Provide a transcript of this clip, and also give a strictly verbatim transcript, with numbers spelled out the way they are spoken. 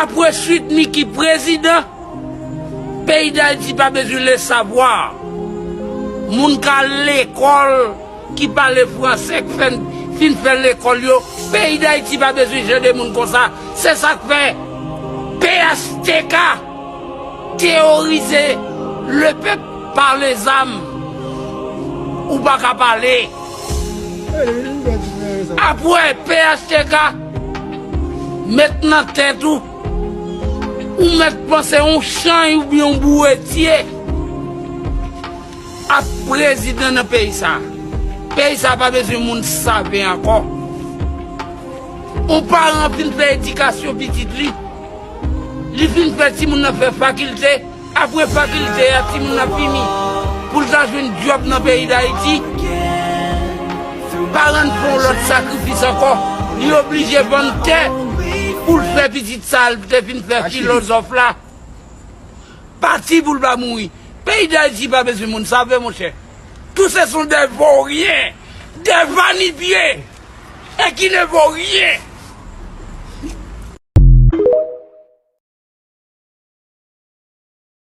Apre Sweet Micky prezidan, peyi Dayiti pa bezwen le savwa. Moun k al lekòl, ki pale franse, k fè, fin fè lekòl yo, peyi Dayiti pa bezwen jan de moun konsa. Se sa k fè P H T K teyorize le pèp pa lezam. Ou pa ka pale. Apre P H T K met nan tèt ou, ou mèt panse yon chanj oubyen yon bouretye ap prezidan nan peyi sa. Peyi sa pa bezwen moun save ankò. Yon paran fin fè edikasyon pitit li. Li fin fè timoun nan fè fakilte. Apre fakilte a, timoun nan fini pou l ta jwenn djòb nan peyi Dayiti. Paran n fè yon lòt sakrifis ankò. Li oblije vann tè pou l fè pitit sa l te fin fè filozòf la. Pati pou l pa mouri. Peyi Dayiti pa bezwen moun save, monchè. Tout ce sont des vauriens, des va-n-y-bien, et qui ne vaut rien.